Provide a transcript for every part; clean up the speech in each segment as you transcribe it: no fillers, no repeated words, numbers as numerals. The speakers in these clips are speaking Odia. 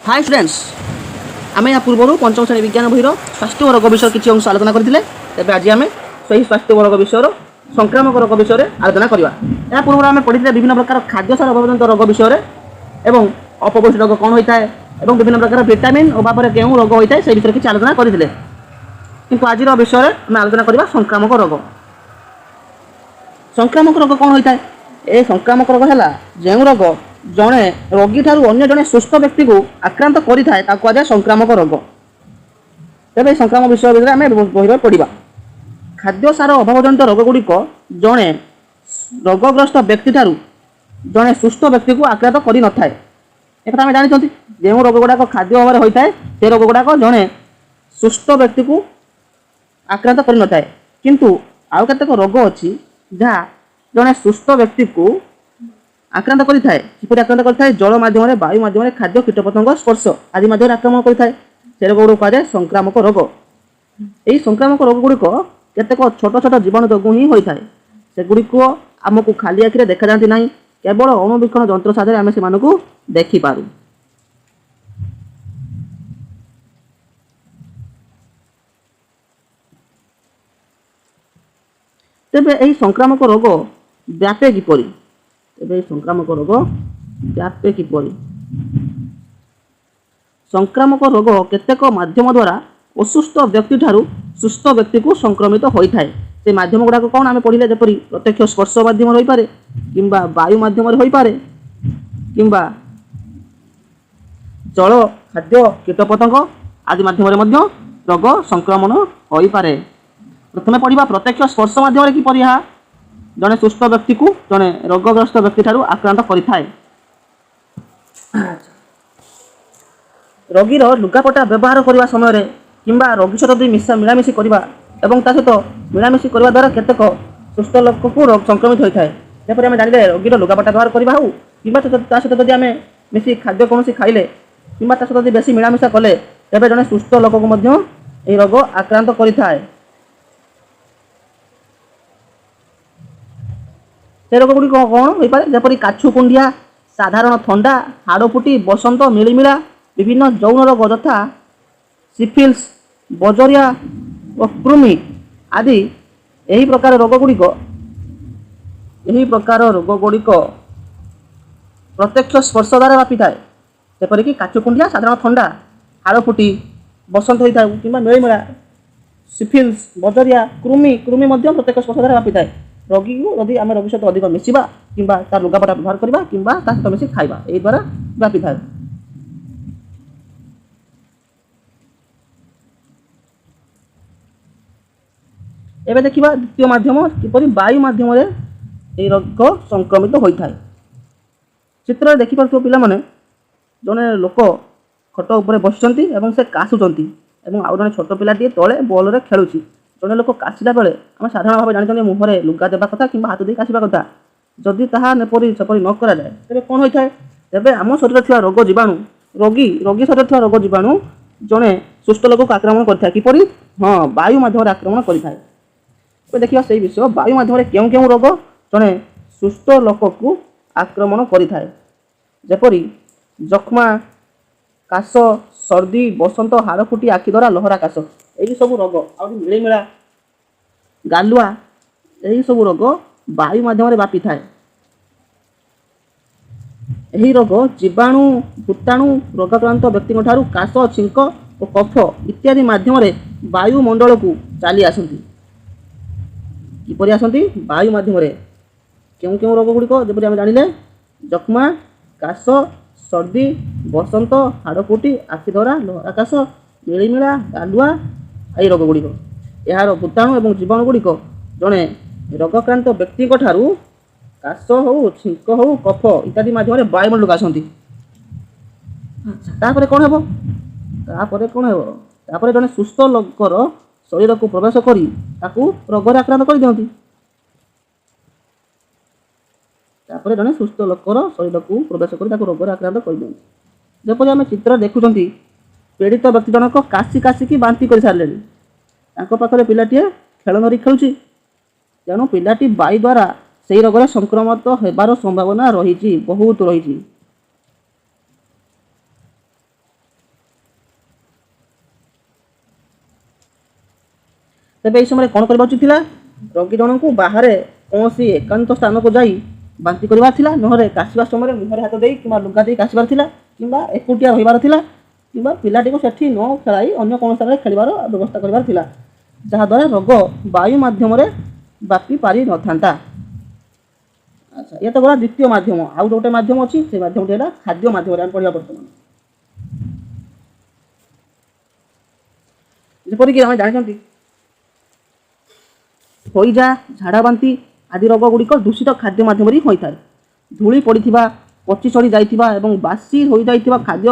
ହାଇ ଫ୍ରେଣ୍ଡସ୍, ଆମେ ଏହା ପୂର୍ବରୁ ପଞ୍ଚମ ଶ୍ରେଣୀ ବିଜ୍ଞାନ ବହିର ସ୍ୱାସ୍ଥ୍ୟ ଓ ରୋଗ ବିଷୟରେ କିଛି ଅଂଶ ଆଲୋଚନା କରିଥିଲେ। ତେବେ ଆଜି ଆମେ ସେହି ସ୍ୱାସ୍ଥ୍ୟ ଓ ରୋଗ ବିଷୟର ସଂକ୍ରାମକ ରୋଗ ବିଷୟରେ ଆଲୋଚନା କରିବା। ଏହା ପୂର୍ବରୁ ଆମେ ପଢ଼ିଥିଲେ ବିଭିନ୍ନ ପ୍ରକାର ଖାଦ୍ୟସାର ଅଭାବଜନିତ ରୋଗ ବିଷୟରେ ଏବଂ ଅପପୁଷ୍ଟି ରୋଗ କ'ଣ ହୋଇଥାଏ ଏବଂ ବିଭିନ୍ନ ପ୍ରକାର ଭିଟାମିନ୍ ଅଭାବରେ କେଉଁ ରୋଗ ହୋଇଥାଏ, ସେହି ବିଷୟରେ କିଛି ଆଲୋଚନା କରିଥିଲେ। କିନ୍ତୁ ଆଜିର ବିଷୟରେ ଆମେ ଆଲୋଚନା କରିବା ସଂକ୍ରାମକ ରୋଗ। ସଂକ୍ରାମକ ରୋଗ କ'ଣ ହୋଇଥାଏ? ଏ ସଂକ୍ରାମକ ରୋଗ ହେଲା, ଯେଉଁ ରୋଗ ଜଣେ ରୋଗୀଠାରୁ ଅନ୍ୟ ଜଣେ ସୁସ୍ଥ ବ୍ୟକ୍ତିକୁ ଆକ୍ରାନ୍ତ କରିଥାଏ, ତାକୁ କୁହାଯାଏ ସଂକ୍ରାମକ ରୋଗ। ତେବେ ଏହି ସଂକ୍ରାମକ ବିଷୟ ଭିତରେ ଆମେ ବହିରେ ପଢ଼ିବା। ଖାଦ୍ୟ ସାର ଅଭାବଜନିତ ରୋଗଗୁଡ଼ିକ ଜଣେ ରୋଗଗ୍ରସ୍ତ ବ୍ୟକ୍ତିଠାରୁ ଜଣେ ସୁସ୍ଥ ବ୍ୟକ୍ତିକୁ ଆକ୍ରାନ୍ତ କରିନଥାଏ। ଏକଥା ଆମେ ଜାଣିଛନ୍ତି। ଯେଉଁ ରୋଗ ଗୁଡ଼ାକ ଖାଦ୍ୟ ଅଭାବରେ ହୋଇଥାଏ, ସେ ରୋଗ ଗୁଡ଼ାକ ଜଣେ ସୁସ୍ଥ ବ୍ୟକ୍ତିକୁ ଆକ୍ରାନ୍ତ କରିନଥାଏ। କିନ୍ତୁ ଆଉ କେତେକ ରୋଗ ଅଛି, ଯାହା ଜଣେ ସୁସ୍ଥ ବ୍ୟକ୍ତିକୁ ଆକ୍ରାନ୍ତ କରିଥାଏ। କିପରି ଆକ୍ରାନ୍ତ କରିଥାଏ? ଜଳ ମାଧ୍ୟମରେ, ବାୟୁ ମାଧ୍ୟମରେ, ଖାଦ୍ୟ, କୀଟପତଙ୍ଗ ସ୍ପର୍ଶ ଆଦି ମାଧ୍ୟମରେ ଆକ୍ରମଣ କରିଥାଏ। ସେ ରୋଗ ଗୁଡ଼ିକୁ କୁହାଯାଏ ସଂକ୍ରାମକ ରୋଗ। ଏହି ସଂକ୍ରାମକ ରୋଗ ଗୁଡ଼ିକ କେତେକ ଛୋଟ ଛୋଟ ଜୀବାଣୁ ଯୋଗୁଁ ହିଁ ହୋଇଥାଏ। ସେଗୁଡ଼ିକ ଆମକୁ ଖାଲି ଆଖିରେ ଦେଖାଯାଆନ୍ତି ନାହିଁ। କେବଳ ଅଣୁବୀକ୍ଷଣ ଯନ୍ତ୍ର ସାହାଯ୍ୟରେ ଆମେ ସେମାନଙ୍କୁ ଦେଖିପାରୁ। ତେବେ ଏହି ସଂକ୍ରାମକ ରୋଗ ବ୍ୟାପେ କିପରି? ତେବେ ଏହି ସଂକ୍ରାମକ ରୋଗ ବ୍ୟାପେ କିପରି? ସଂକ୍ରାମକ ରୋଗ କେତେକ ମାଧ୍ୟମ ଦ୍ୱାରା ଅସୁସ୍ଥ ବ୍ୟକ୍ତିଠାରୁ ସୁସ୍ଥ ବ୍ୟକ୍ତିକୁ ସଂକ୍ରମିତ ହୋଇଥାଏ। ସେ ମାଧ୍ୟମ ଗୁଡ଼ାକ କ'ଣ ଆମେ ପଢ଼ିଲେ? ଯେପରି ପ୍ରତ୍ୟକ୍ଷ ସ୍ପର୍ଶ ମାଧ୍ୟମରେ ହୋଇପାରେ, କିମ୍ବା ବାୟୁ ମାଧ୍ୟମରେ ହୋଇପାରେ, କିମ୍ବା ଜଳ, ଖାଦ୍ୟ, କୀଟପତଙ୍ଗ ଆଦି ମାଧ୍ୟମରେ ମଧ୍ୟ ରୋଗ ସଂକ୍ରମଣ ହୋଇପାରେ। ପ୍ରଥମେ ପଢ଼ିବା ପ୍ରତ୍ୟକ୍ଷ ସ୍ପର୍ଶ ମାଧ୍ୟମରେ କିପରି ଏହା ଜଣେ ସୁସ୍ଥ ବ୍ୟକ୍ତିକୁ ଜଣେ ରୋଗଗ୍ରସ୍ତ ବ୍ୟକ୍ତିଠାରୁ ଆକ୍ରାନ୍ତ କରିଥାଏ। ରୋଗୀର ଲୁଗାପଟା ବ୍ୟବହାର କରିବା ସମୟରେ କିମ୍ବା ରୋଗୀ ସହିତ ଯଦି ମିଶା ମିଳାମିଶି କରିବା ଏବଂ ତା ସହିତ ମିଳାମିଶି କରିବା ଦ୍ୱାରା କେତେକ ସୁସ୍ଥ ଲୋକକୁ ରୋଗ ସଂକ୍ରମିତ ହୋଇଥାଏ। ଯେପରି ଆମେ ଜାଣିଲେ, ରୋଗୀର ଲୁଗାପଟା ବ୍ୟବହାର କରିବା ହେଉ କିମ୍ବା ତା ସହିତ ଯଦି ଆମେ ମିଶି ଖାଦ୍ୟ କୌଣସି ଖାଇଲେ କିମ୍ବା ତା ସହିତ ଯଦି ବେଶୀ ମିଳାମିଶା କଲେ, ତେବେ ଜଣେ ସୁସ୍ଥ ଲୋକକୁ ମଧ୍ୟ ଏହି ରୋଗ ଆକ୍ରାନ୍ତ କରିଥାଏ। ସେ ରୋଗ ଗୁଡ଼ିକ କ'ଣ ହୋଇପାରେ? ଯେପରି କାଛୁ କୁଣ୍ଡିଆ, ସାଧାରଣ ଥଣ୍ଡା, ହାଡ଼ଫୁଟି, ବସନ୍ତ, ମିଳିମିଳା, ବିଭିନ୍ନ ଯୌନ ରୋଗ ଯଥା ସିଫିଲ୍ସ, ବଜରିଆ ଓ କୃମି ଆଦି। ଏହି ପ୍ରକାର ରୋଗ ଗୁଡ଼ିକ ପ୍ରତ୍ୟକ୍ଷ ସ୍ପର୍ଶ ଦ୍ୱାରା ବ୍ୟାପିଥାଏ। ଯେପରିକି କାଛୁ କୁଣ୍ଡିଆ, ସାଧାରଣ ଥଣ୍ଡା, ହାଡ଼ଫୁଟି, ବସନ୍ତ ହୋଇଥାଏ କିମ୍ବା ମିଳିମିଳା, ସିଫିଲ୍ସ, ବଜରିଆ, କୃମି। କୃମି ମଧ୍ୟ ପ୍ରତ୍ୟକ୍ଷ ସ୍ପର୍ଶ ଦ୍ୱାରା ବ୍ୟାପିଥାଏ। ରୋଗୀକୁ ଯଦି ଆମେ ରୋଗୀ ସହିତ ଅଧିକ ମିଶିବା କିମ୍ବା ତାର ଲୁଗାପଟା ବ୍ୟବହାର କରିବା କିମ୍ବା ତା ସହିତ ମିଶି ଖାଇବା, ଏହି ଦ୍ୱାରା ବ୍ୟାପିଥାଏ। ଏବେ ଦେଖିବା ଦ୍ୱିତୀୟ ମାଧ୍ୟମ, କିପରି ବାୟୁ ମାଧ୍ୟମରେ ଏହି ରୋଗ ସଂକ୍ରମିତ ହୋଇଥାଏ। ଚିତ୍ରରେ ଦେଖିପାରୁଥିବ ପିଲାମାନେ, ଜଣେ ଲୋକ ଖଟ ଉପରେ ବସିଛନ୍ତି ଏବଂ ସେ କାଶୁଛନ୍ତି ଏବଂ ଆଉ ଜଣେ ଛୋଟ ପିଲାଟିଏ ତଳେ ବଲରେ ଖେଳୁଛି। ଜଣେ ଲୋକ କାଶିଲା ବେଳେ ଆମେ ସାଧାରଣ ଭାବେ ଜାଣିଛନ୍ତି, ମୁହଁରେ ଲୁଗା ଦେବା କଥା କିମ୍ବା ହାତ ଦେଇ କାଶିବା କଥା। ଯଦି ତାହା ଏପରି ସେପରି ନ କରାଯାଏ, ତେବେ କ'ଣ ହୋଇଥାଏ? ତେବେ ଆମ ଶରୀରରେ ଥିବା ରୋଗ ଜୀବାଣୁ, ରୋଗୀ ଶରୀରରେ ଥିବା ରୋଗ ଜୀବାଣୁ ଜଣେ ସୁସ୍ଥ ଲୋକକୁ ଆକ୍ରମଣ କରିଥାଏ। କିପରି? ହଁ, ବାୟୁ ମାଧ୍ୟମରେ ଆକ୍ରମଣ କରିଥାଏ। ଏବେ ଦେଖିବା ସେଇ ବିଷୟ, ବାୟୁ ମାଧ୍ୟମରେ କେଉଁ କେଉଁ ରୋଗ ଜଣେ ସୁସ୍ଥ ଲୋକକୁ ଆକ୍ରମଣ କରିଥାଏ। ଯେପରି ଯକ୍ଷ୍ମା, କାଶ, ସର୍ଦ୍ଦି, ବସନ୍ତ, ହାଡ଼ଫୁଟି, ଆଖିଧରା, ଲହରା କାଶ, ଏହି ସବୁ ରୋଗ, ଆହୁରି ମିଳିମିଳା, ଗାଲୁଆ, ଏହି ସବୁ ରୋଗ ବାୟୁ ମାଧ୍ୟମରେ ବ୍ୟାପିଥାଏ। ଏହି ରୋଗ ଜୀବାଣୁ, ଭୂତାଣୁ ରୋଗାକ୍ରାନ୍ତ ବ୍ୟକ୍ତିଙ୍କ ଠାରୁ କାଶ, ଛିଙ୍କ ଓ କଫ ଇତ୍ୟାଦି ମାଧ୍ୟମରେ ବାୟୁମଣ୍ଡଳକୁ ଚାଲି ଆସନ୍ତି। କିପରି ଆସନ୍ତି ବାୟୁ ମାଧ୍ୟମରେ? କେଉଁ କେଉଁ ରୋଗ ଗୁଡ଼ିକ? ଯେପରି ଆମେ ଜାଣିଲେ, ଯକ୍ଷ୍ମା, କାଶ, ସର୍ଦ୍ଦି, ବସନ୍ତ, ହାଡ଼ଫୁଟି, ଆଖିଧରା, ଲହରା କାଶ, ମିଳିମିଳା, ଗାଲୁଆ, ଏହି ରୋଗ ଗୁଡ଼ିକ। ଏହାର ଭୂତାଣୁ ଏବଂ ଜୀବାଣୁ ଗୁଡ଼ିକ ଜଣେ ରୋଗାକ୍ରାନ୍ତ ବ୍ୟକ୍ତିଙ୍କ ଠାରୁ କାଶ ହଉ, ଛିଙ୍କ ହଉ, କଫ ଇତ୍ୟାଦି ମାଧ୍ୟମରେ ବାୟୁମଣ୍ଡଳକୁ ଆସନ୍ତି। ଆଚ୍ଛା, ତାପରେ କ'ଣ ହେବ? ତାପରେ କ'ଣ ହେବ? ତାପରେ ଜଣେ ସୁସ୍ଥ ଲୋକର ଶରୀରକୁ ପ୍ରବେଶ କରି ତାକୁ ରୋଗରେ ଆକ୍ରାନ୍ତ କରିଦିଅନ୍ତି। ତାପରେ ଜଣେ ସୁସ୍ଥ ଲୋକର ଶରୀରକୁ ପ୍ରବେଶ କରି ତାକୁ ରୋଗରେ ଆକ୍ରାନ୍ତ କରିଦିଅନ୍ତି। ଯେପରି ଆମେ ଚିତ୍ର ଦେଖୁଛନ୍ତି, ପୀଡ଼ିତ ବ୍ୟକ୍ତି ଜଣକ କାଶି କାଶିକି ବାନ୍ତି କରିସାରିଲେଣି। ତାଙ୍କ ପାଖରେ ପିଲାଟିଏ ଖେଳ ଧରି ଖେଳୁଛି। ତେଣୁ ପିଲାଟି ବାୟୁ ଦ୍ୱାରା ସେଇ ରୋଗରେ ସଂକ୍ରମିତ ହେବାର ସମ୍ଭାବନା ରହିଛି, ବହୁତ ରହିଛି। ତେବେ ଏହି ସମୟରେ କ'ଣ କରିବା ଉଚିତ ଥିଲା? ରୋଗୀ ଜଣଙ୍କୁ ବାହାରେ କୌଣସି ଏକାନ୍ତ ସ୍ଥାନକୁ ଯାଇ ବାନ୍ତି କରିବାର ଥିଲା, ନହେଲେ କାଶିବା ସମୟରେ ମୁହଁରେ ହାତ ଦେଇ କିମ୍ବା ଲୁଗା ଦେଇ କାଶିବାର ଥିଲା, କିମ୍ବା ଏକୁଟିଆ ରହିବାର ଥିଲା, କିମ୍ବା ପିଲାଟିକୁ ସେଠି ନ ଖେଳାଇ ଅନ୍ୟ କୌଣସି ସ୍ଥାନରେ ଖେଳିବାର ବ୍ୟବସ୍ଥା କରିବାର ଥିଲା, ଯାହାଦ୍ୱାରା ରୋଗ ବାୟୁ ମାଧ୍ୟମରେ ବ୍ୟାପି ପାରିନଥାନ୍ତା। ଆଚ୍ଛା, ଇଏ ତ ଗଲା ଦ୍ୱିତୀୟ ମାଧ୍ୟମ। ଆଉ ଗୋଟେ ମାଧ୍ୟମ ଅଛି, ସେ ମାଧ୍ୟମଟି ହେଲା ଖାଦ୍ୟ ମାଧ୍ୟମରେ। ଆମେ ପଢ଼ିବା ବର୍ତ୍ତମାନ। ଯେପରିକି ଆମେ ଜାଣିଛନ୍ତି, ହଇଜା, ଝାଡ଼ା ବାନ୍ତି ଆଦି ରୋଗ ଗୁଡ଼ିକ ଦୂଷିତ ଖାଦ୍ୟ ମାଧ୍ୟମରେ ହିଁ ହୋଇଥାଏ। ଧୂଳି ପଡ଼ିଥିବା, ପଚି ସଢ଼ି ଯାଇଥିବା ଏବଂ ବାସି ହୋଇଯାଇଥିବା ଖାଦ୍ୟ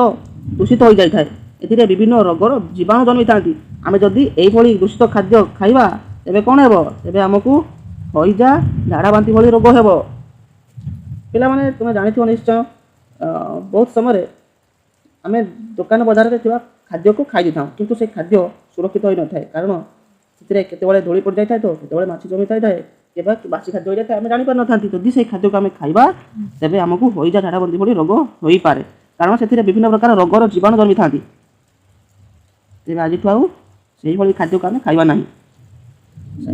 ଦୂଷିତ ହୋଇଯାଇଥାଏ। ଏଥିରେ ବିଭିନ୍ନ ରୋଗର ଜୀବାଣୁ ଜନ୍ମିଥାନ୍ତି। ଆମେ ଯଦି ଏଇଭଳି ଦୂଷିତ ଖାଦ୍ୟ ଖାଇବା, ତେବେ କ'ଣ ହେବ? ତେବେ ଆମକୁ ହଇଜା, ଝାଡ଼ା ବାନ୍ତି ଭଳି ରୋଗ ହେବ। ପିଲାମାନେ, ତୁମେ ଜାଣିଥିବ ନିଶ୍ଚୟ, ବହୁତ ସମୟରେ ଆମେ ଦୋକାନ ବଜାରରେ ଥିବା ଖାଦ୍ୟକୁ ଖାଇ ଦେଇଥାଉ, କିନ୍ତୁ ସେ ଖାଦ୍ୟ ସୁରକ୍ଷିତ ହୋଇନଥାଏ, କାରଣ ସେଥିରେ କେତେବେଳେ ଧୂଳି ପଡ଼ିଯାଇଥାଏ ତ କେତେବେଳେ ମାଛି ଜମି ଯାଇଥାଏ, କେବେ ବାସି ଖାଦ୍ୟ ହୋଇଯାଇଥାଏ, ଆମେ ଜାଣିପାରିନଥାନ୍ତି। ଯଦି ସେଇ ଖାଦ୍ୟକୁ ଆମେ ଖାଇବା, ତେବେ ଆମକୁ ହଇଜା, ଝାଡ଼ାବାନ୍ତି ଭଳି ରୋଗ ହୋଇପାରେ, କାରଣ ସେଥିରେ ବିଭିନ୍ନ ପ୍ରକାର ରୋଗର ଜୀବାଣୁ ଜନ୍ମିଥାନ୍ତି। ତେବେ ଆଜିଠୁ ଆଉ ସେଇଭଳି ଖାଦ୍ୟକୁ ଆମେ ଖାଇବା ନାହିଁ।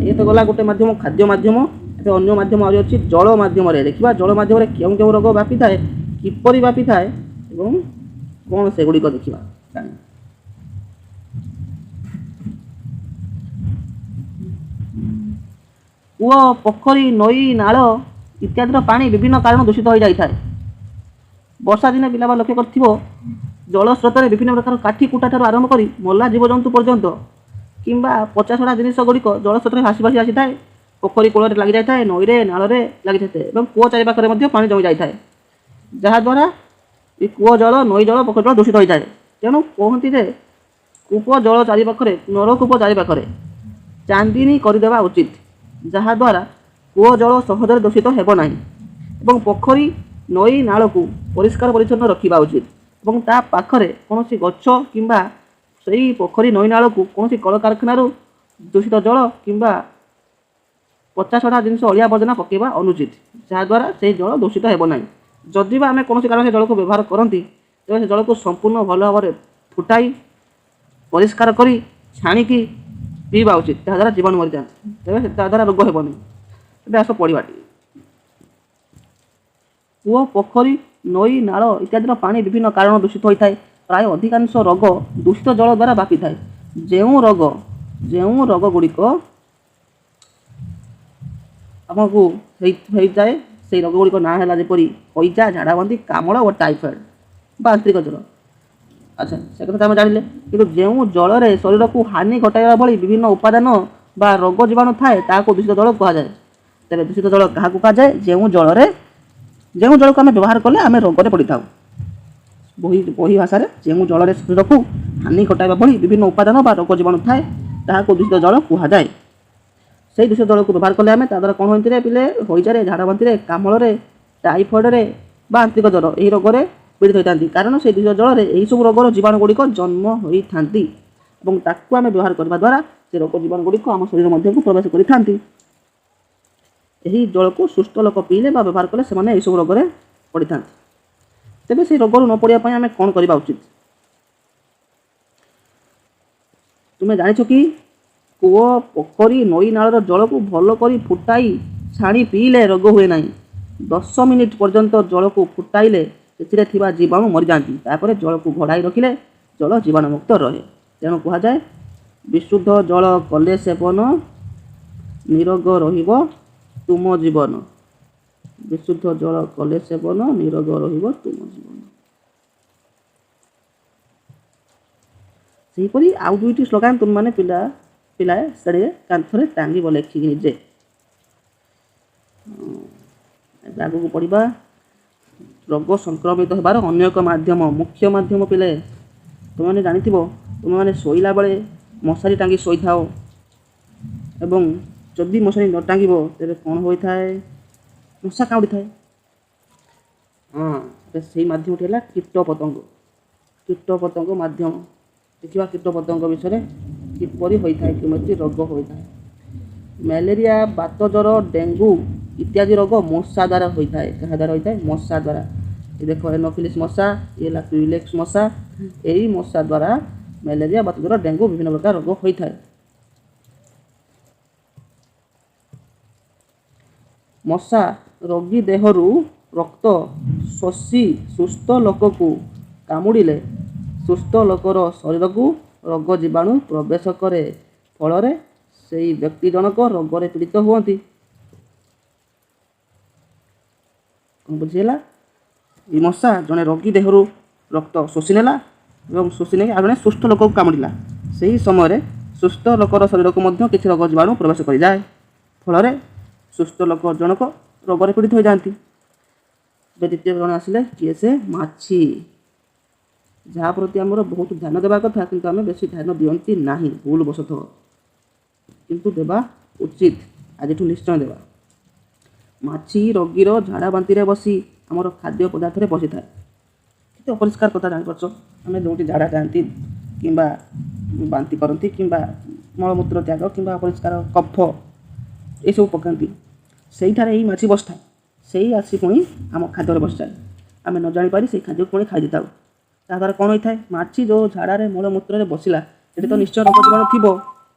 ଇଏ ତ ଗଲା ଗୋଟେ ମାଧ୍ୟମ, ଖାଦ୍ୟ ମାଧ୍ୟମ। ଏବେ ଅନ୍ୟ ମାଧ୍ୟମ ଆହୁରି ଅଛି, ଜଳ ମାଧ୍ୟମରେ। ଦେଖିବା ଜଳ ମାଧ୍ୟମରେ କେଉଁ କେଉଁ ରୋଗ ବ୍ୟାପିଥାଏ, କିପରି ବ୍ୟାପିଥାଏ ଏବଂ କ'ଣ ସେଗୁଡ଼ିକ ଦେଖିବା ଜାଣିବା। କୂଅ, ପୋଖରୀ, ନଈ, ନାଳ ଇତ୍ୟାଦିର ପାଣି ବିଭିନ୍ନ କାରଣ ଦୂଷିତ ହୋଇଯାଇଥାଏ। ବର୍ଷା ଦିନେ ପିଲାମାନେ ଲକ୍ଷ୍ୟ କରିଥିବ, ଜଳ ସ୍ରୋତରେ ବିଭିନ୍ନ ପ୍ରକାର କାଠି କୁଟା ଠାରୁ ଆରମ୍ଭ କରି ମଲା ଜୀବଜନ୍ତୁ ପର୍ଯ୍ୟନ୍ତ କିମ୍ବା ପଚାସଢ଼ା ଜିନିଷ ଗୁଡ଼ିକ ଜଳ ସ୍ରୋତରେ ଭାସି ଭାସି ଆସିଥାଏ, ପୋଖରୀ କୂଳରେ ଲାଗିଯାଇଥାଏ, ନଈରେ ନାଳରେ ଲାଗିଯାଇଥାଏ ଏବଂ କୂଅ ଚାରିପାଖରେ ମଧ୍ୟ ପାଣି ଜମି ଯାଇଥାଏ, ଯାହାଦ୍ୱାରା ଏ କୂଅ ଜଳ, ନଈ ଜଳ, ପୋଖରୀ ଜଳ ଦୂଷିତ ହୋଇଥାଏ। ତେଣୁ କୁହନ୍ତି ଯେ କୂପ ଜଳ ଚାରିପାଖରେ, ନଳକୂପ ଚାରିପାଖରେ ଚାନ୍ଦିନୀ କରିଦେବା ଉଚିତ, ଯାହାଦ୍ୱାରା କୂଅ ଜଳ ସହଜରେ ଦୂଷିତ ହେବ ନାହିଁ, ଏବଂ ପୋଖରୀ, ନଈ, ନାଳକୁ ପରିଷ୍କାର ପରିଚ୍ଛନ୍ନ ରଖିବା ଉଚିତ ଏବଂ ତା ପାଖରେ କୌଣସି ଗଛ କିମ୍ବା ସେଇ ପୋଖରୀ, ନଈ, ନାଳକୁ କୌଣସି କଳକାରଖାନାରୁ ଦୂଷିତ ଜଳ କିମ୍ବା ପଚାସଢ଼ା ଜିନିଷ, ଅଳିଆ ଆବର୍ଜନା ପକାଇବା ଅନୁଚିତ, ଯାହାଦ୍ୱାରା ସେଇ ଜଳ ଦୂଷିତ ହେବ ନାହିଁ। ଯଦି ବା ଆମେ କୌଣସି କାରଣ ସେ ଜଳକୁ ବ୍ୟବହାର କରନ୍ତି, ତେବେ ସେ ଜଳକୁ ସମ୍ପୂର୍ଣ୍ଣ ଭଲ ଭାବରେ ଫୁଟାଇ ପରିଷ୍କାର କରି ଛାଣିକି ପିଇବା ଉଚିତ, ଯାହାଦ୍ୱାରା ଜୀବାଣୁ ମରିଯାଆନ୍ତି, ତେବେ ତାଦ୍ୱାରା ରୋଗ ହେବନି। ଏବେ ଆସ ପଢ଼ିବା ଟିକେ। କୂଅ, ପୋଖରୀ, ନଈ, ନାଳ ଇତ୍ୟାଦିର ପାଣି ବିଭିନ୍ନ କାରଣ ଦୂଷିତ ହୋଇଥାଏ। ପ୍ରାୟ ଅଧିକାଂଶ ରୋଗ ଦୂଷିତ ଜଳ ଦ୍ୱାରା ବ୍ୟାପିଥାଏ। ଯେଉଁ ରୋଗ ଗୁଡ଼ିକ ଆମକୁ ହେଇଥାଏ, ସେଇ ରୋଗ ଗୁଡ଼ିକ ନାଁ ହେଲା ଯେପରି ହଇଜା, ଝାଡ଼ାବାନ୍ତି, କାମଳ ଓ ଟାଇଫଏଡ଼୍ ବା ଆନ୍ତ୍ରିକ ଜ୍ୱର। ଆଚ୍ଛା, ସେ କଥା ତ ଆମେ ଜାଣିଲେ, କିନ୍ତୁ ଯେଉଁ ଜଳରେ ଶରୀରକୁ ହାନି ଘଟାଇବା ଭଳି ବିଭିନ୍ନ ଉପାଦାନ ବା ରୋଗ ଜୀବାଣୁ ଥାଏ, ତାହାକୁ ଦୂଷିତ ଜଳ କୁହାଯାଏ। ତେବେ ଦୂଷିତ ଜଳ କାହାକୁ କୁହାଯାଏ? ଯେଉଁ ଜଳକୁ ଆମେ ବ୍ୟବହାର କଲେ ଆମେ ରୋଗରେ ପଡ଼ିଥାଉ। ବହି ଭାଷାରେ, ଯେଉଁ ଜଳରେ ଶରୀରକୁ ହାନି ଘଟାଇବା ଭଳି ବିଭିନ୍ନ ଉପାଦାନ ବା ରୋଗ ଜୀବାଣୁ ଥାଏ, ତାହାକୁ ଦୂଷିତ ଜଳ କୁହାଯାଏ। ସେଇ ଦୂଷିତ ଜଳକୁ ବ୍ୟବହାର କଲେ ଆମେ ତା ଦ୍ୱାରା କ'ଣ ହୋଇଥିଲେ ପିଲେ? ହଇଜାରେ, ଝାଡ଼ାବାନ୍ତିରେ, କାମଳରେ, ଟାଇଫଏଡ଼ରେ ବା ଆନ୍ତ୍ରିକ ଜ୍ୱର, ଏହି ରୋଗରେ ପୀଡ଼ିତ ହୋଇଥାନ୍ତି, କାରଣ ସେଇ ଦୂଷିତ ଜଳରେ ଏହିସବୁ ରୋଗର ଜୀବାଣୁ ଗୁଡ଼ିକ ଜନ୍ମ ହୋଇଥାନ୍ତି ଏବଂ ତାକୁ ଆମେ ବ୍ୟବହାର କରିବା ଦ୍ୱାରା ସେ ରୋଗ ଜୀବାଣୁ ଗୁଡ଼ିକ ଆମ ଶରୀର ମଧ୍ୟକୁ ପ୍ରବେଶ କରିଥାନ୍ତି। ଏହି ଜଳକୁ ସୁସ୍ଥ ଲୋକ ପିଇଲେ ବା ବ୍ୟବହାର କଲେ ସେମାନେ ଏହିସବୁ ରୋଗରେ ପଡ଼ିଥାନ୍ତି। ତେବେ ସେଇ ରୋଗରୁ ନ ପଡ଼ିବା ପାଇଁ ଆମେ କ'ଣ କରିବା ଉଚିତ? ତୁମେ ଜାଣିଛ କି, କୂଅ, ପୋଖରୀ, ନଈ, ନାଳର ଜଳକୁ ଭଲ କରି ଫୁଟାଇ ଛାଣି ପିଇଲେ ରୋଗ ହୁଏ ନାହିଁ। 10 ମିନିଟ୍ ପର୍ଯ୍ୟନ୍ତ ଜଳକୁ ଫୁଟାଇଲେ ସେଥିରେ ଥିବା ଜୀବାଣୁ ମରିଯାଆନ୍ତି। ତାପରେ ଜଳକୁ ଘୋଡ଼ାଇ ରଖିଲେ ଜଳ ଜୀବାଣୁମୁକ୍ତ ରହେ। ତେଣୁ କୁହାଯାଏ, ବିଶୁଦ୍ଧ ଜଳ କଲେ ସେବନ, ନିରୋଗ ରହିବ ତୁମ ଜୀବନ। ବିଶୁଦ୍ଧ ଜଳ କଲେ ସେବନ, ନିରୋଗ ରହିବ ତୁମ ଜୀବନ। ସେହିପରି ଆଉ ଦୁଇଟି ସ୍ଲୋଗାନ ତୁମେମାନେ ପିଲାଏ ଶ୍ରେଣୀରେ କାନ୍ଥରେ ଟାଙ୍ଗିବ ଲେଖିକି ନିଜେ। ଏବେ ଆଗକୁ ପଢ଼ିବା। ରୋଗ ସଂକ୍ରମିତ ହେବାର ଅନ୍ୟ ଏକ ମାଧ୍ୟମ, ମୁଖ୍ୟ ମାଧ୍ୟମ। ପିଲେ, ତୁମେମାନେ ଜାଣିଥିବ, ତୁମେମାନେ ଶୋଇଲା ବେଳେ ମଶାରୀ ଟାଙ୍ଗି ଶୋଇଥାଅ ଏବଂ ଯଦି ମଶାରୀ ନ ଟାଙ୍ଗିବ, ତେବେ କ'ଣ ହୋଇଥାଏ? ମଶା କାମୁଡ଼ିଥାଏ। ହଁ, ଏବେ ସେଇ ମାଧ୍ୟମଟି ହେଲା କୀଟ ପତଙ୍ଗ। କୀଟ ପତଙ୍ଗ ମାଧ୍ୟମ ଦେଖିବା। କୀଟ ପତଙ୍ଗ ବିଷୟରେ କିପରି ହୋଇଥାଏ, କେମିତି ରୋଗ ହୋଇଥାଏ? ମ୍ୟାଲେରିଆ, ବାତ ଜ୍ୱର, ଡେଙ୍ଗୁ ଇତ୍ୟାଦି ରୋଗ ମଶା ଦ୍ୱାରା ହୋଇଥାଏ। କାହା ଦ୍ୱାରା ହୋଇଥାଏ? ମଶା ଦ୍ୱାରା। ଏ ଦେଖ, ଏନୋଫିଲିସ୍ ମଶା, ଇଏ ହେଲା କ୍ୟୁଲେକ୍ସ ମଶା। ଏଇ ମଶା ଦ୍ୱାରା ମ୍ୟାଲେରିଆ, ବାତ ଜ୍ୱର, ଡେଙ୍ଗୁ ବିଭିନ୍ନ ପ୍ରକାର ରୋଗ ହୋଇଥାଏ। ମଶା ରୋଗୀ ଦେହରୁ ରକ୍ତ ଶୋଷି ସୁସ୍ଥ ଲୋକକୁ କାମୁଡ଼ିଲେ ସୁସ୍ଥ ଲୋକର ଶରୀରକୁ ରୋଗ ଜୀବାଣୁ ପ୍ରବେଶ କରେ, ଫଳରେ ସେଇ ବ୍ୟକ୍ତି ଜଣକ ରୋଗରେ ପୀଡ଼ିତ ହୁଅନ୍ତି। କ'ଣ ବୁଝିହେଲା? ଏଇ ମଶା ଜଣେ ରୋଗୀ ଦେହରୁ ରକ୍ତ ଶୋଷି ନେଲା ଏବଂ ଶୋଷି ନେଇ ଆଉ ଜଣେ ସୁସ୍ଥ ଲୋକକୁ କାମୁଡ଼ିଲା। ସେହି ସମୟରେ ସୁସ୍ଥ ଲୋକର ଶରୀରକୁ ମଧ୍ୟ କିଛି ରୋଗ ଜୀବାଣୁ ପ୍ରବେଶ କରିଯାଏ, ଫଳରେ ସୁସ୍ଥ ଲୋକ ଜଣକ ରୋଗରେ ପୀଡ଼ିତ ହୋଇଯାଆନ୍ତି। ଏବେ ଦ୍ୱିତୀୟ ଜଣେ ଆସିଲେ, କିଏ ସେ? ମାଛି, ଯାହା ପ୍ରତି ଆମର ବହୁତ ଧ୍ୟାନ ଦେବା କଥା, କିନ୍ତୁ ଆମେ ବେଶୀ ଧ୍ୟାନ ଦିଅନ୍ତି ନାହିଁ ଭୁଲ ବଶତଃ, କିନ୍ତୁ ଦେବା ଉଚିତ, ଆଜିଠୁ ନିଶ୍ଚୟ ଦେବା। ମାଛି ରୋଗୀର ଝାଡ଼ା ବାନ୍ତିରେ ବସି ଆମର ଖାଦ୍ୟ ପଦାର୍ଥରେ ବସିଥାଏ। କେତେ ଅପରିଷ୍କାର କଥା ଜାଣିପାରୁଛ? ଆମେ ଯେଉଁଠି ଝାଡ଼ା ଯାଆନ୍ତି କିମ୍ବା ବାନ୍ତି କରନ୍ତି କିମ୍ବା ମଳମୂତ୍ର ତ୍ୟାଗ କିମ୍ବା ଅପରିଷ୍କାର କଫ ଏସବୁ ପକାନ୍ତି, ସେଇଠାରେ ଏଇ ମାଛି ବସିଥାଏ। ସେଇ ଆସି ପୁଣି ଆମ ଖାଦ୍ୟରେ ବସିଯାଏ, ଆମେ ନ ଜାଣିପାରି ସେଇ ଖାଦ୍ୟକୁ ପୁଣି ଖାଇ ଦେଇଥାଉ। ତାଦ୍ୱାରା କ'ଣ ହୋଇଥାଏ? ମାଛି ଯେଉଁ ଝାଡ଼ାରେ ମଳମୂତ୍ରରେ ବସିଲା, ସେଠି ତ ନିଶ୍ଚୟ ରୋଗ ଜୀବାଣୁ ଥିବ,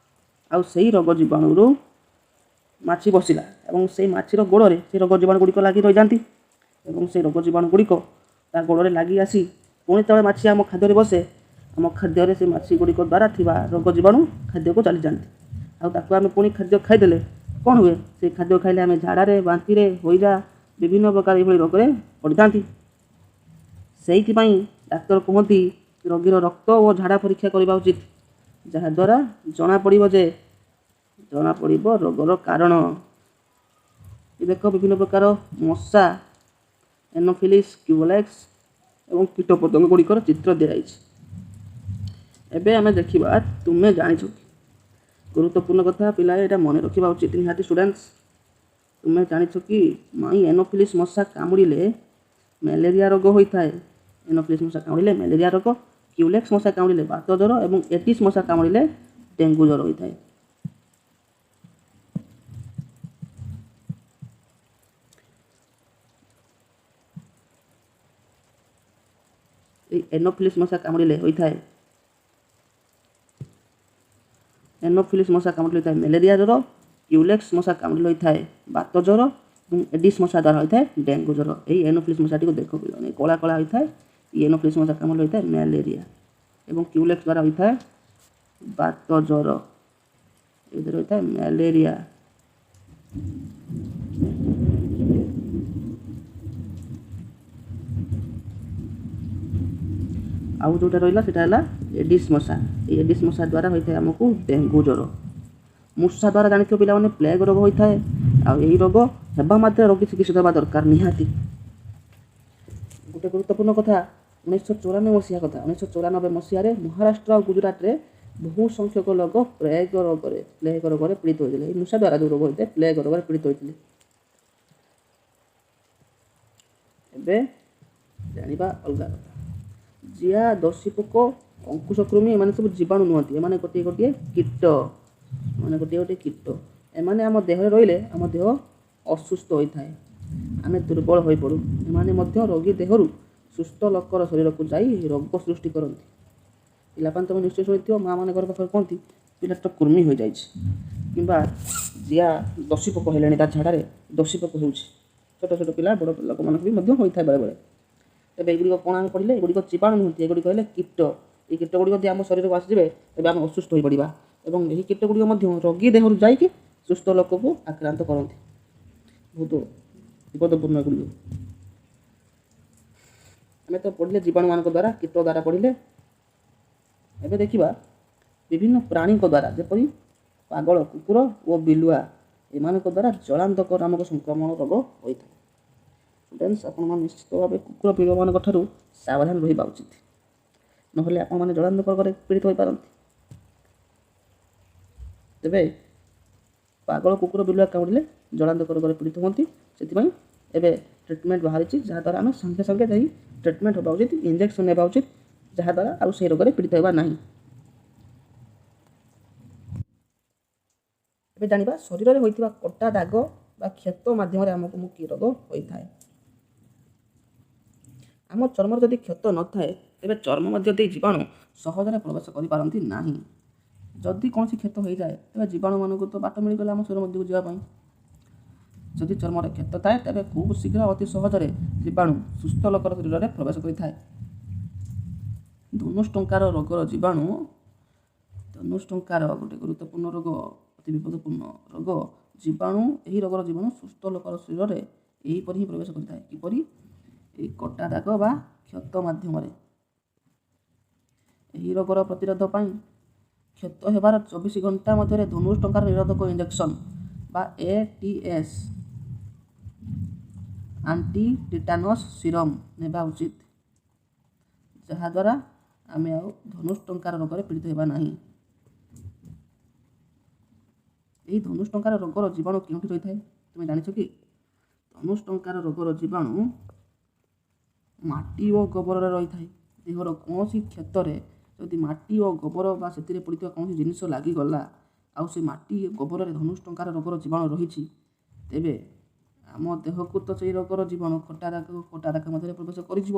ଆଉ ସେଇ ରୋଗ ଜୀବାଣୁରୁ ମାଛି ବସିଲା ଏବଂ ସେଇ ମାଛିର ଗୋଡ଼ରେ ସେ ରୋଗ ଜୀବାଣୁ ଗୁଡ଼ିକ ଲାଗି ରହିଯାଆନ୍ତି ଏବଂ ସେଇ ରୋଗ ଜୀବାଣୁ ଗୁଡ଼ିକ ତା ଗୋଡ଼ରେ ଲାଗି ଆସି ପୁଣି ଯେତେବେଳେ ମାଛି ଆମ ଖାଦ୍ୟରେ ବସେ, ଆମ ଖାଦ୍ୟରେ ସେ ମାଛି ଗୁଡ଼ିକ ଦ୍ୱାରା ଥିବା ରୋଗ ଜୀବାଣୁ ଖାଦ୍ୟକୁ ଚାଲିଯାଆନ୍ତି। ଆଉ ତାକୁ ଆମେ ପୁଣି ଖାଦ୍ୟ ଖାଇଦେଲେ କ'ଣ ହୁଏ? ସେ ଖାଦ୍ୟ ଖାଇଲେ ଆମେ ଝାଡ଼ାରେ, ବାନ୍ତିରେ, ହଇଜା, ବିଭିନ୍ନ ପ୍ରକାର ଏଇଭଳି ରୋଗରେ ପଡ଼ିଥାନ୍ତି। ସେଇଥିପାଇଁ ଡାକ୍ତର କୁହନ୍ତି ରୋଗୀର ରକ୍ତ ଓ ଝାଡ଼ା ପରୀକ୍ଷା କରିବା ଉଚିତ, ଯାହାଦ୍ୱାରା ଜଣାପଡ଼ିବ ଯେ ଜଣାପଡ଼ିବ ରୋଗର କାରଣ। ଦେଖ, ବିଭିନ୍ନ ପ୍ରକାର ମଶା, ଏନୋଫିଲିସ୍, କ୍ୟୁଲେକ୍ସ ଏବଂ କୀଟପତଙ୍ଗ ଗୁଡ଼ିକର ଚିତ୍ର ଦିଆଯାଇଛି। ଏବେ ଆମେ ଦେଖିବା ତୁମେ ଜାଣିଛ କି? ଗୁରୁତ୍ୱପୂର୍ଣ୍ଣ କଥା ପିଲାଏ, ଏଇଟା ମନେ ରଖିବା ଉଚିତ ନିହାତି। ଷ୍ଟୁଡେଣ୍ଟସ୍, ତୁମେ ଜାଣିଛ କି ମାଇ ଏନୋଫିଲିସ୍ ମଶା କାମୁଡ଼ିଲେ ମ୍ୟାଲେରିଆ ରୋଗ ହୋଇଥାଏ? ଏନୋଫିଲିସ୍ ମଶା କାମୁଡ଼ିଲେ ମ୍ୟାଲେରିଆ ରୋଗ, କ୍ୟୁଲେକ୍ସ ମଶା କାମୁଡ଼ିଲେ ବାତ ଜ୍ୱର ଏବଂ ଏଡିସ୍ ମଶା କାମୁଡ଼ିଲେ ଡେଙ୍ଗୁ ଜ୍ୱର ହୋଇଥାଏ। ଏଇ ଏନୋଫିଲିସ୍ ମଶା କାମୁଡ଼ିଲେ ହୋଇଥାଏ, ଏନୋଫିଲିସ୍ ମଶା କାମୁଡ଼ିଲେ ହୋଇଥାଏ ମ୍ୟାଲେରିଆ ଜ୍ୱର, କ୍ୟୁଲେକ୍ସ ମଶା କାମୁଡ଼ିଲେ ହୋଇଥାଏ ବାତ ଜ୍ୱର ଏବଂ ଏଡିସ୍ ମଶା ଦ୍ୱାରା ହୋଇଥାଏ ଡେଙ୍ଗୁ ଜ୍ୱର। ଏଇ ଏନୋଫିଲିସ୍ ମଶାଟିକୁ ଦେଖ ପିଲାମାନେ, କଳା କଳା ହୋଇଥାଏ। ଏଇ ଏନୋଫିଲିସ୍ ମଶା କାମୁଡ଼ିଲେ ହୋଇଥାଏ ମ୍ୟାଲେରିଆ ଏବଂ କ୍ୟୁଲେକ୍ସ ଦ୍ୱାରା ହୋଇଥାଏ ବାତ ଜ୍ୱର, ଏଥିରେ ହୋଇଥାଏ ମ୍ୟାଲେରିଆ। ଆଉ ଯେଉଁଟା ରହିଲା ସେଇଟା ହେଲା ଏଡିସ୍ ମଶା। ଏଇ ଏଡିସ୍ ମଶା ଦ୍ୱାରା ହୋଇଥାଏ ଆମକୁ ଡେଙ୍ଗୁ ଜ୍ୱର। ମୂଷା ଦ୍ୱାରା ଜାଣିଥିବ ପିଲାମାନେ ପ୍ଲେଗ ରୋଗ ହୋଇଥାଏ, ଆଉ ଏହି ରୋଗ ହେବା ମାତ୍ରେ ରୋଗୀ ଚିକିତ୍ସିତ ହେବା ଦରକାର ନିହାତି। ଗୋଟେ ଗୁରୁତ୍ୱପୂର୍ଣ୍ଣ କଥା, 1994 ମସିହା କଥା, 1994 ମସିହାରେ ମହାରାଷ୍ଟ୍ର ଆଉ ଗୁଜୁରାଟରେ ବହୁ ସଂଖ୍ୟକ ଲୋକ ପ୍ଲେଗ ରୋଗରେ ପୀଡ଼ିତ ହୋଇଥିଲେ। ଏଇ ମୂଷା ଦ୍ୱାରା ଯେଉଁ ରୋଗ ହୋଇଥାଏ ପ୍ଲେଗ ରୋଗରେ ପୀଡ଼ିତ ହୋଇଥିଲେ। ଏବେ ଜାଣିବା ଅଲଗା କଥା। ଜିଆ, ଦର୍ଶୀ ପୋକ, ଅଙ୍କୁଶ କୃମି ଏମାନେ ସବୁ ଜୀବାଣୁ ନୁହନ୍ତି, ଏମାନେ ଗୋଟିଏ ଗୋଟିଏ କୀଟ, ଏମାନେ ଗୋଟିଏ ଗୋଟିଏ କୀଟ। ଏମାନେ ଆମ ଦେହରେ ରହିଲେ ଆମ ଦେହ ଅସୁସ୍ଥ ହୋଇଥାଏ, ଆମେ ଦୁର୍ବଳ ହୋଇପଡ଼ୁ। ଏମାନେ ମଧ୍ୟ ରୋଗୀ ଦେହରୁ ସୁସ୍ଥ ଲୋକର ଶରୀରକୁ ଯାଇ ରୋଗ ସୃଷ୍ଟି କରନ୍ତି। ପିଲାମାନେ ତମେ ନିଶ୍ଚୟ ଶୁଣିଥିବ, ମା ମାନେ ଘର ପାଖରେ କୁହନ୍ତି ପିଲାଟା ତ କୃମି ହୋଇଯାଇଛି, କିମ୍ବା ଜିଆ ଦର୍ଶୀ ପୋକ ହେଲେଣି, ତା ଝାଡ଼ାରେ ଦର୍ଶୀ ପୋକ ହେଉଛି। ଛୋଟ ଛୋଟ ପିଲା, ବଡ଼ ଲୋକମାନଙ୍କୁ ବି ମଧ୍ୟ ହୋଇଥାଏ ବେଳେବେଳେ। ତେବେ ଏଗୁଡ଼ିକ କ'ଣ ଆମେ ପଢ଼ିଲେ? ଏଗୁଡ଼ିକ ଜୀବାଣୁ ନୁହନ୍ତି, ଏଗୁଡ଼ିକ ହେଲେ କୀଟ। ଏଇ କୀଟ ଗୁଡ଼ିକ ଯଦି ଆମ ଶରୀରକୁ ଆସିଯିବେ ତେବେ ଆମେ ଅସୁସ୍ଥ ହୋଇପଡ଼ିବା ଏବଂ ଏହି କୀଟ ଗୁଡ଼ିକ ମଧ୍ୟ ରୋଗୀ ଦେହରୁ ଯାଇକି ସୁସ୍ଥ ଲୋକକୁ ଆକ୍ରାନ୍ତ କରନ୍ତି। ବହୁତ ବିପଦପୂର୍ଣ୍ଣ ଏଗୁଡ଼ିକ। ଆମେ ତ ପଢ଼ିଲେ ଜୀବାଣୁମାନଙ୍କ ଦ୍ୱାରା, କୀଟ ଦ୍ୱାରା ପଢ଼ିଲେ। ଏବେ ଦେଖିବା ବିଭିନ୍ନ ପ୍ରାଣୀଙ୍କ ଦ୍ୱାରା, ଯେପରି ପାଗଳ କୁକୁର ଓ ବିଲୁଆ, ଏମାନଙ୍କ ଦ୍ୱାରା ଜଳାନ୍ତକ ନାମକ ସଂକ୍ରମଣ ରୋଗ ହୋଇଥାଏ। ଷ୍ଟୁଡେଣ୍ଟସ୍, ଆପଣମାନେ ନିଶ୍ଚିତ ଭାବେ କୁକୁର ବିଲୁଆମାନଙ୍କ ଠାରୁ ସାବଧାନ ରହିବା ଉଚିତ, ନହେଲେ ଆପଣମାନେ ଜଳାନ୍ତକ ରୋଗରେ ପୀଡ଼ିତ ହୋଇପାରନ୍ତି। ତେବେ ପାଗଳ କୁକୁର ବିଲୁଆ କାମୁଡ଼ିଲେ ଜଳାନ୍ତକ ରୋଗରେ ପୀଡ଼ିତ ହୁଅନ୍ତି। ସେଥିପାଇଁ ଏବେ ଟ୍ରିଟମେଣ୍ଟ ବାହାରିଛି, ଯାହାଦ୍ୱାରା ଆମେ ସାଙ୍ଗେ ସାଙ୍ଗେ ଯାଇ ଟ୍ରିଟମେଣ୍ଟ ହେବା ଉଚିତ, ଇଞ୍ଜେକ୍ସନ୍ ନେବା ଉଚିତ, ଯାହାଦ୍ୱାରା ଆଉ ସେହି ରୋଗରେ ପୀଡ଼ିତ ହେବା ନାହିଁ। ଏବେ ଜାଣିବା ଶରୀରରେ ହୋଇଥିବା କଟା ଦାଗ ବା କ୍ଷତ ମାଧ୍ୟମରେ ଆମକୁ କି ରୋଗ ହୋଇଥାଏ। ଆମ ଚର୍ମରେ ଯଦି କ୍ଷତ ନଥାଏ ତେବେ ଚର୍ମ ମଧ୍ୟ ଦେଇ ଜୀବାଣୁ ସହଜରେ ପ୍ରବେଶ କରିପାରନ୍ତି ନାହିଁ। ଯଦି କୌଣସି କ୍ଷତ ହୋଇଯାଏ ତେବେ ଜୀବାଣୁମାନଙ୍କୁ ତ ବାଟ ମିଳିଗଲା ଆମ ଶରୀର ମଧ୍ୟକୁ ଯିବା ପାଇଁ। ଯଦି ଚର୍ମରେ କ୍ଷତ ଥାଏ ତେବେ ଖୁବ୍ ଶୀଘ୍ର ଅତି ସହଜରେ ଜୀବାଣୁ ସୁସ୍ଥ ଲୋକର ଶରୀରରେ ପ୍ରବେଶ କରିଥାଏ। ଧନୁଷ୍ଟଙ୍କାର ରୋଗର ଜୀବାଣୁ, ଧନୁଷ୍ଟଙ୍କାର ଗୋଟେ ଗୁରୁତ୍ୱପୂର୍ଣ୍ଣ ରୋଗ, ଅତି ବିପଦପୂର୍ଣ୍ଣ ରୋଗ ଜୀବାଣୁ। ଏହି ରୋଗର ଜୀବାଣୁ ସୁସ୍ଥ ଲୋକର ଶରୀରରେ ଏହିପରି ହିଁ ପ୍ରବେଶ କରିଥାଏ। କିପରି? ଏହି କଟା ଦାଗ ବା କ୍ଷତ ମାଧ୍ୟମରେ। ଏହି ରୋଗର ପ୍ରତିରୋଧ ପାଇଁ କ୍ଷତ ହେବାର 24 ଘଣ୍ଟା ମଧ୍ୟରେ ଧନୁଷ୍ଟଙ୍କାର ନିରୋଧକ ଇଞ୍ଜେକ୍ସନ୍ ବା ATS anti tetanus serum ନେବା ଉଚିତ, ଯାହାଦ୍ୱାରା ଆମେ ଆଉ ଧନୁଷ୍ଟଙ୍କାର ରୋଗରେ ପୀଡ଼ିତ ହେବା ନାହିଁ। ଏହି ଧନୁଷ୍ଟଙ୍କାର ରୋଗର ଜୀବାଣୁ କେଉଁଠି ରହିଥାଏ ତୁମେ ଜାଣିଛ କି? ଧନୁଷ୍ଟଙ୍କାର ରୋଗର ଜୀବାଣୁ ମାଟି ଓ ଗୋବରରେ ରହିଥାଏ। ଦେହର କୌଣସି କ୍ଷତରେ ଯଦି ମାଟି ଓ ଗୋବର ବା ସେଥିରେ ପଡ଼ିଥିବା କୌଣସି ଜିନିଷ ଲାଗିଗଲା ଆଉ ସେ ମାଟି ଗୋବରରେ ଧନୁଷ୍ଟଙ୍କାର ରୋଗର ଜୀବାଣୁ ରହିଛି, ତେବେ ଆମ ଦେହକୁ ତ ସେଇ ରୋଗର ଜୀବାଣୁ କଟା ଦାଗ ମଧ୍ୟରେ ପ୍ରବେଶ କରିଯିବ,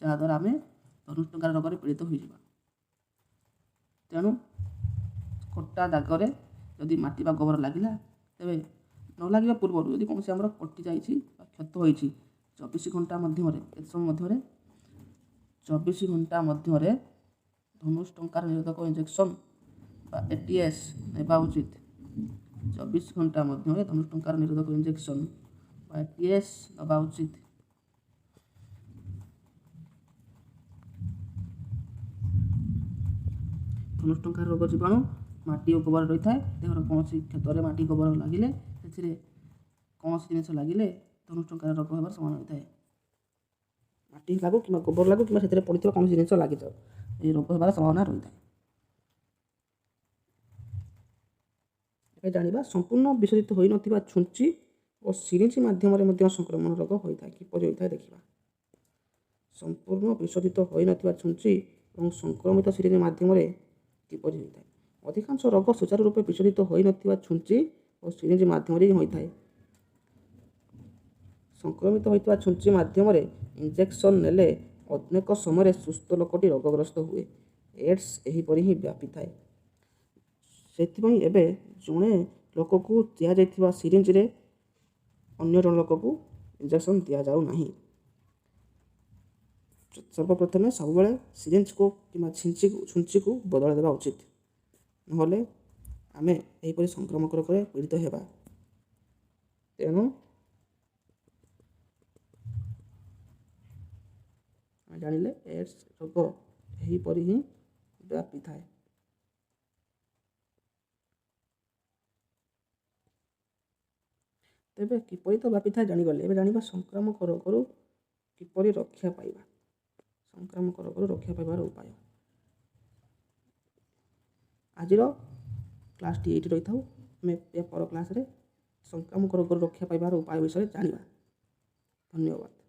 ଯାହାଦ୍ୱାରା ଆମେ ଧନୁଷ୍ଟଙ୍କାର ରୋଗରେ ପୀଡ଼ିତ ହୋଇଯିବା। ତେଣୁ କଟା ଦାଗରେ ଯଦି ମାଟି ବା ଗୋବର ଲାଗିଲା, ତେବେ ନ ଲାଗିବା ପୂର୍ବରୁ ଯଦି କୌଣସି ଆମର କଟି ଯାଇଛି ବା କ୍ଷତ ହୋଇଛି, 24 ଘଣ୍ଟା ମଧ୍ୟରେ, କେତେ ସମୟ ମଧ୍ୟରେ? 24 ଘଣ୍ଟା ମଧ୍ୟରେ ଧନୁଷ୍ଟଙ୍କାର ନିରୋଧକ ଇଞ୍ଜେକ୍ସନ୍ ବା ATS ନେବା ଉଚିତ। 24 ଘଣ୍ଟା ମଧ୍ୟରେ ଧନୁଷ୍ଟଙ୍କାର ନିରୋଧକ ଇଞ୍ଜେକ୍ସନ୍ ବା ATS ନେବା ଉଚିତ। ଧନୁଷ୍ଟଙ୍କାର ରୋଗ ଜୀବାଣୁ ମାଟି ଓ ଗୋବର ରହିଥାଏ। ଦେହର କୌଣସି କ୍ଷତରେ ମାଟି ଗୋବର ଲାଗିଲେ, ସେଥିରେ କୌଣସି ଜିନିଷ ଲାଗିଲେ ଧନୁଷ୍ଟଙ୍କାର ରୋଗ ହେବାର ସମ୍ଭାବନା ରହିଥାଏ। ମାଟି ଲାଗୁ କିମ୍ବା ଗୋବର ଲାଗୁ କିମ୍ବା ସେଥିରେ ପଡ଼ିଥିବା କୌଣସି ଜିନିଷ ଲାଗିଯାଉ, ଏହି ରୋଗ ହେବାର ସମ୍ଭାବନା ରହିଥାଏ। ଏବେ ଜାଣିବା ସମ୍ପୂର୍ଣ୍ଣ ବିଶୋଧିତ ହୋଇନଥିବା ଛୁଞ୍ଚି ଓ ସିରିଞ୍ଜ ମାଧ୍ୟମରେ ମଧ୍ୟ ସଂକ୍ରମଣ ରୋଗ ହୋଇଥାଏ। କିପରି ହୋଇଥାଏ ଦେଖିବା। ସମ୍ପୂର୍ଣ୍ଣ ବିଶୋଧିତ ହୋଇନଥିବା ଛୁଞ୍ଚି ଏବଂ ସଂକ୍ରମିତ ସିରିଞ୍ଜ ମାଧ୍ୟମରେ କିପରି ହୋଇଥାଏ? ଅଧିକାଂଶ ରୋଗ ସୁଚାରୁ ରୂପେ ବିଶୋଧିତ ହୋଇନଥିବା ଛୁଞ୍ଚି ଓ ସିରିଞ୍ଜ ମାଧ୍ୟମରେ ହିଁ ହୋଇଥାଏ। ସଂକ୍ରମିତ ହୋଇଥିବା ଛୁଞ୍ଚି ମାଧ୍ୟମରେ ଇଞ୍ଜେକ୍ସନ୍ ନେଲେ ଅନେକ ସମୟରେ ସୁସ୍ଥ ଲୋକଟି ରୋଗଗ୍ରସ୍ତ ହୁଏ। ଏଡ୍ସ ଏହିପରି ହିଁ ବ୍ୟାପିଥାଏ। ସେଥିପାଇଁ ଏବେ ଜଣେ ଲୋକକୁ ଦିଆଯାଇଥିବା ସିରିଞ୍ଜରେ ଅନ୍ୟ ଜଣେ ଲୋକକୁ ଇଞ୍ଜେକ୍ସନ୍ ଦିଆଯାଉ ନାହିଁ। ସର୍ବପ୍ରଥମେ ସବୁବେଳେ ସିରିଞ୍ଜକୁ କିମ୍ବା ଛୁଞ୍ଚିକୁ ବଦଳାଇ ଦେବା ଉଚିତ, ନହେଲେ ଆମେ ଏହିପରି ସଂକ୍ରାମକ ରୋଗରେ ପୀଡ଼ିତ ହେବା। ତେଣୁ ଆମେ ଜାଣିଲେ ଏଡ୍ସ ରୋଗ ଏହିପରି ହିଁ ବ୍ୟାପିଥାଏ। ତେବେ କିପରି ତ ବ୍ୟାପିଥାଏ ଜାଣିଗଲେ, ଏବେ ଜାଣିବା ସଂକ୍ରାମକ ରୋଗରୁ କିପରି ରକ୍ଷା ପାଇବା। ସଂକ୍ରାମକ ରୋଗରୁ ରକ୍ଷା ପାଇବାର ଉପାୟ। ଆଜିର କ୍ଲାସ୍ଟି ଏଇଠି ରହିଥାଉ। ଆମେ ପର କ୍ଲାସ୍ରେ ସଂକ୍ରାମକ ରୋଗରୁ ରକ୍ଷା ପାଇବାର ଉପାୟ ବିଷୟରେ ଜାଣିବା। ଧନ୍ୟବାଦ।